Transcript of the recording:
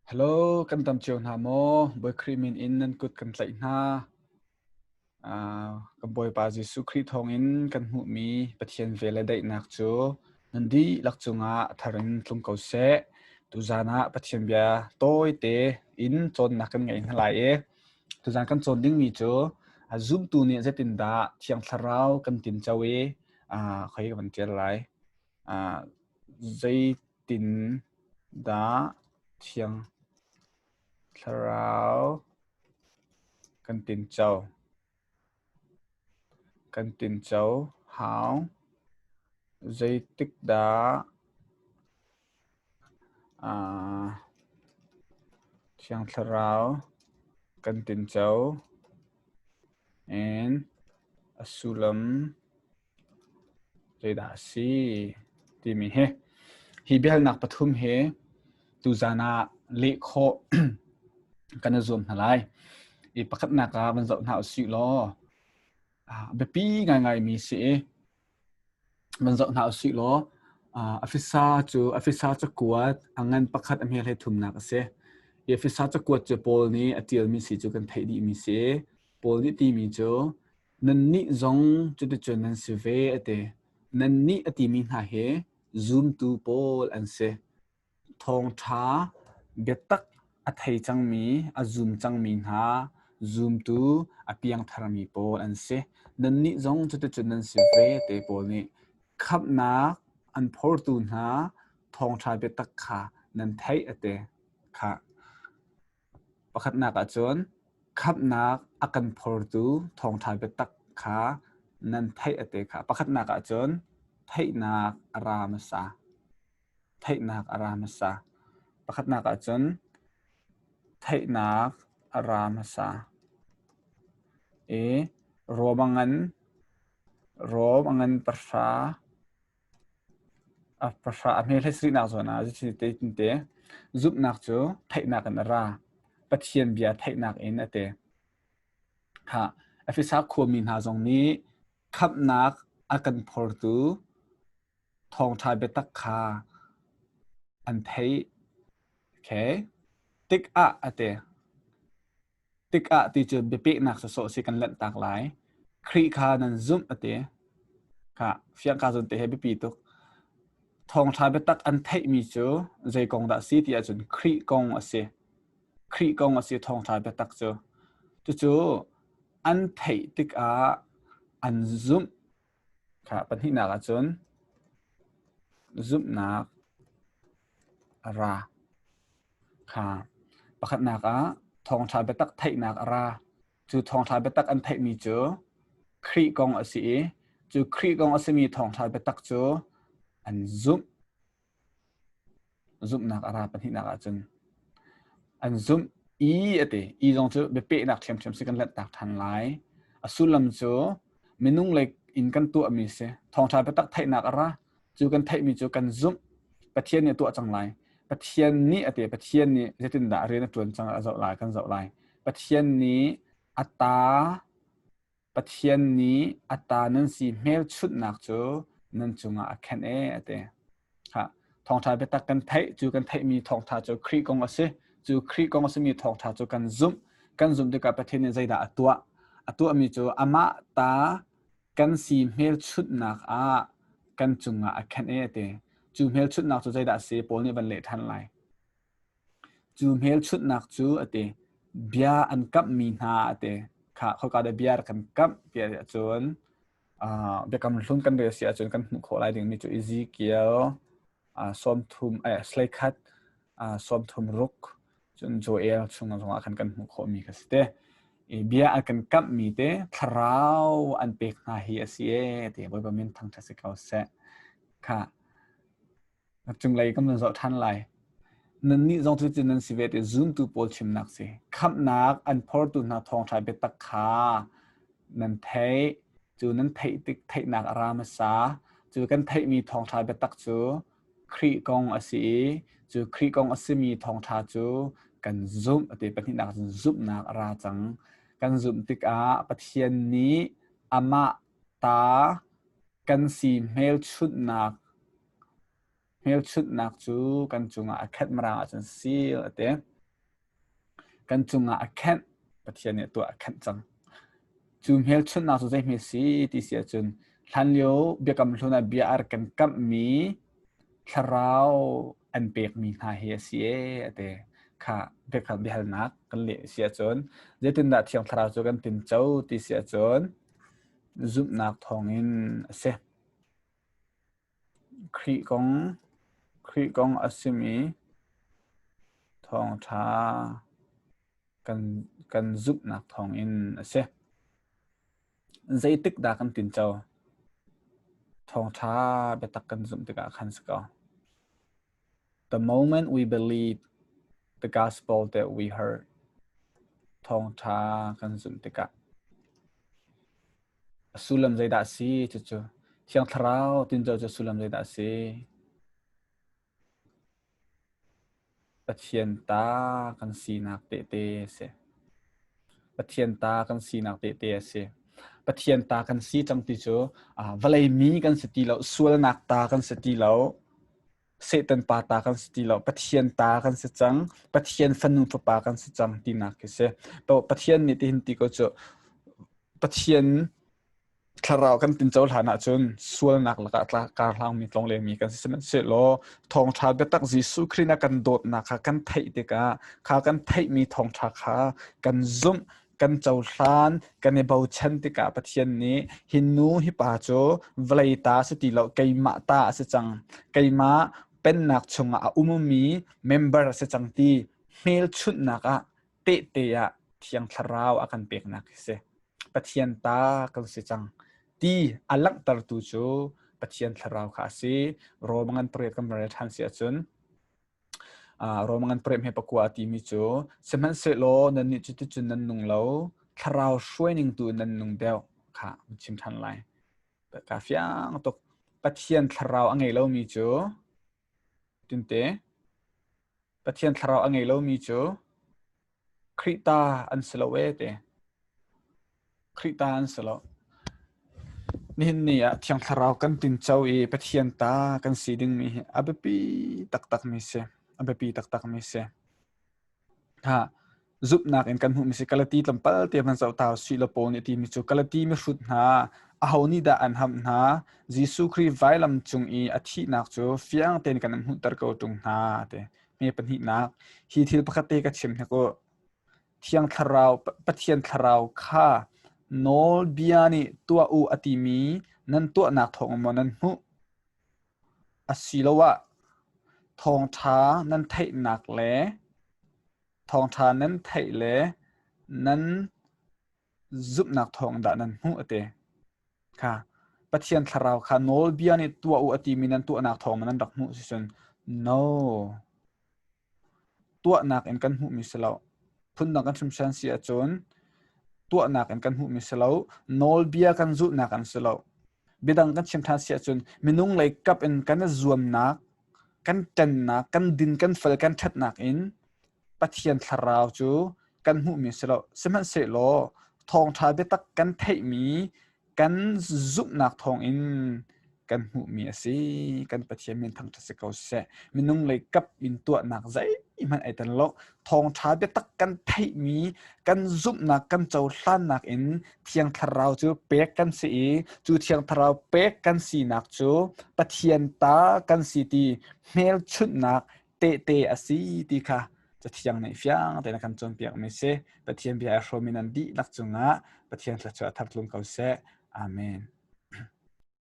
Hello, kan dam cio hna maw? Bawi Khrih min in nan kut kan tlaih hna. Kan Bawipa Jesuh Khrih thawngin kan hmuhmi Pathian vel le daihnak cu nan dihlak cungah a thar in tlung ko seh. Tuzan ah Pathian bia tawite in cawnnak kan ngei hna lai i tuzan kan cawn dingmi cu zumtu nih zeitindah Thiang Thlarau kan tinco i khoi ka van ṭial lai. Zeitindah Thiang Thlarau kan tinco? Kan tinco hau. Zeitikdah Thiang Thlarau kan tinco? And a sullam Zeidah a si timi hi hi biahalnak pathum hi tuzan ah leh khawh kan i zuam hna lai. I pakhatnak ah van zoh hna usih law biapi ngaingaimi si i van zoh hna usih law Afisa cu Afisa cakuat a ngan pakhat a hme hlei thumnak a si. I Afisa cakuat cu Paul nih a ṭialmi si cu kan theih dihmi si. Paul nih timi cu Nannih zong cuticun nan si ve, a ti. Nannih a timi hna hi zumtu pawl an si. Thawngṭha biatak a thei cangmi, a zum cangmi hna, zumtu a piangtharmi pawl an si. Nannih zong cuticun nan si ve, ti pawl nih khamhnak an phortu hna thawngṭha biatak kha nan theih, a ti. Khah. Pakhatnak ahcun khamhnak a kan phortu thawngṭha biatak kha nan theih a ti kha. Pakhatnak ahcun theihnak a ra hmasa. Theihnak a ra hmasa. Pakhatnak ahcun theihnak a ra hmasa. I Rom a ngan, Rom a ngan pahra, A pahra a hme hlei sarihnak zawn ah te zumhnak cu theihnak in a ra. Pathian bia theihnak in a ti. Ha, Efesa khuami hna zong nih khamhnak a kan phortu thawngṭha biatak kha an theih. Okay. Tikah a ti. Tikah ti cu biapehnak sawsawh si kan lanhtak lai. Khrih kha nan zumh a ti. Kha fiangka zawn te he biapi tuk. Thawngṭha biatak an theihmi cu zei kong dah a si ti ahcun Khrih kong a si. Khrih kong a si thawngṭha biatak cu. Cucu an theih tikah an zumh. Kha pahnihnak ahcun zumhnak a ra. Kha pakhatnak ah thawngṭha biatak theihnak a ra. Cu thawngṭha biatak an theihmi cu Khrih kong a si i cu Khrih kong a simi thawngṭha biatak cu an zumh. Zumhnak a ra pahnihnak ahcun an zumh i a ti. I zong cu biapehnak ṭhiamṭhiam si kan lanhtak ṭhan lai. A sullam cu minung lei in kan tuahmi si. Thawngṭha biatak theihnak a ra. Cu kan theihmi cu kan zumh. Pathian nih a tuah cang lai. Pathian nih a ti. Pathian nih zeitindah rian a ṭuan cang a zoh lai kan zoh lai. Pathian nih a ta Pathian nih a ta nan si hmelchunhnak cu nan cungah a khenh ee a ti. Ha, thawngṭha biatak kan theih cu kan theihmi thawngṭha cu Khrih kong a si. Cu Khrih kong a simi thawngṭha cu kan zumh. Kan zumh tikah Pathian nih zeidah a tuah? A tuahmi cu amah ta kan si hmelchunhnak ah kan cungah a khenh ee a ti. Cu hmelchunhnak cu zeidah a si? Paul nih van leh ṭhan lai. Cu hmelchunhnak cu a ti. Bia an kamhmi hna a ti. Kha khoika dah bia rak kan kamh ti ahcun biakam hlun kan rel si ahcun kan hmuh khawh lai dingmi cu Ezekiel sawmthum eh sleikhat sawmthum ruk cun Joel chung zongah khan kan hmuh khawhmi kha si te. I bia an kan kamhmi te thlarau an pek hna hi a si ee ti Bawipa min thangṭhat si ko seh. Kha Cunglei kan van zoh ṭhan lai. Nannih zong cutin nan si ve ti zumtu pawl chimnak si. Khamhnak an phortu hna thawngṭha biatak kha nan theih. Cu nan theih tik theihnak a ra hmasa. Cu kan theihmi thawngṭha biatak cu Khrih kong a si i cu Khrih kong a simi thawngṭha cu kan zumh a ti. Pahnihnak cun zumhnak a ra cang. Kan zumh tikah Pathian nih amah ta kan si hmelchunhnak Hmelchunhnak cu kan cungah a khat mirang ahcun seal a ti. Kan cungah a khenh. Pathian nih tuah a khenh cang. Cu hmelchunhnak cu zei hme si ti si ahcun hlanlio biakam hlun ah bia a rak kan kamhmi thlarau an pekmi hna hi a si ee a ti. Kha biakam biahalnak kan leh si ahcun zeitindah Thiang Thlarau cu kan tinco ti si ahcun zumhnak thawngin a si. Khrih kong Khrih kong a simi thawngṭha kan kan zumhnak thawngin a si. Zeitik dah kan tinco? Thawngṭha biatak kan zumh tikah khan si ko. The moment we believe the gospel that we heard, thawngṭha kan zumh tikah A sullam zeidah a si? Cucu Thiang Thlarau tinco cu sullam zeidah a si? Pathian ta kan sinak tehte a si. Pathian ta kan sinak tehte a si. Pathian ta kan si cang ti cu vawlei mi kan si ti lo, sualnak ta kan si ti lo, Satan pa ta kan si ti lo, Pathian ta kan si cang, Pathian fanu fapa kan si cang tinak khi si. Pathian nih tihin ti ko cu Pathian thlarau kan tinco hlan ahcun sualnak lakah tla karhlangmi tlonglengmi kan si sihmanhsehlaw thawngṭha biatak Jesuh Khrih na kan dawtnak kha kan theih tikah kha kan theihmi thawngṭha kha kan zumh kan cohlan kan i bochan tikah Pathian nih hi nu hi pa cu vawlei ta si ti lo keimah ta a si cang keimah pennak chungah a ummi member a si cang ti hmelchunhnak ah tehte ah Thiang Thlarau a kan peknak hi si. Pathian ta kan si cang ti a langhtertu cu Pathian Thlarau kha a si. Rom ngan pariat kan rel ṭhan si ahcun Rom ngan pariat hme pakua a timi cu sihmanhsehlaw nannih cu ticun nan nung lo Thlarau hruaining tu in nan nung deuh kha chim ṭhan lai. Ka fiang tuk. Pathian Thlarau a ngei lomi cu tinte Pathian thlarau a ngei lomi cu Khrih ta an si lo ee ti. Khrih ta an si lo. Nihin ni ah Thiang Thlarau kan tinco i Pathian ta kan si dingmi hi a biapi taktakmi si. A biapi taktakmi si. Ha, zumhnak in kan hmuhmi si Galati tlawmpal te hman zoh ta usih law Paul nih a timi cu Galati mihrut hna aho nih dah an hamh hna Jesuh Khrih vailam cung i a thihnak cu fiang tein kan in hmuhter ko ṭung hna ti. Hme pahnihnak hi thil pakhat te ka chim hnik u. Thiang Thlarau Pathian Thlarau kha nawlbia nih tuah u a timi nan tuahnak thawng maw nan hmuh? Asiloah thawngṭha nan theihnak le thawngṭha nan theih le nan zumhnak thawng dah nan hmuh a ti. Kha Pathian thlarau kha nawlbia nih tuah u a timi nan tuahnak thawng nan rak hmuh sicun no. Tuahnak in kan hmuhmi si lo. Phundang kan hrimhran si ahcun tuahnak in kan hmuhmi si lo. Nawlbia kan zulhnak an si lo. Biadang kan chim ṭhan si ahcun minung lei kap in kan i zuamnak, kan ṭannak, kan din, kan fel, kan ṭhatnak in Pathian thlarau cu kan hmuhmi si lo. Sihmanhsehlaw thawngṭha biatak kan theihmi kan zumhnak thawngin kan hmuhmi a si. Kan Pathian min thangṭhat si ko seh. Minung lei kap in tuahnak zeihmanh ai tel lo. Thawngṭha biatak kan theihmi, kan zumhnak, kan cohlannak in Thiang Thlarau cu pek kan si i cu Thiang Thlarau pek kan sinak cu Pathian ta kan si ti hmelchunhnak tehte a si ti kha Cathiang nih fiang tein a kan cawnpiakmi si. Pathian bia ai hrawmmi nan dihlak cungah Pathian thluachuah thar tlung ko seh. Amen.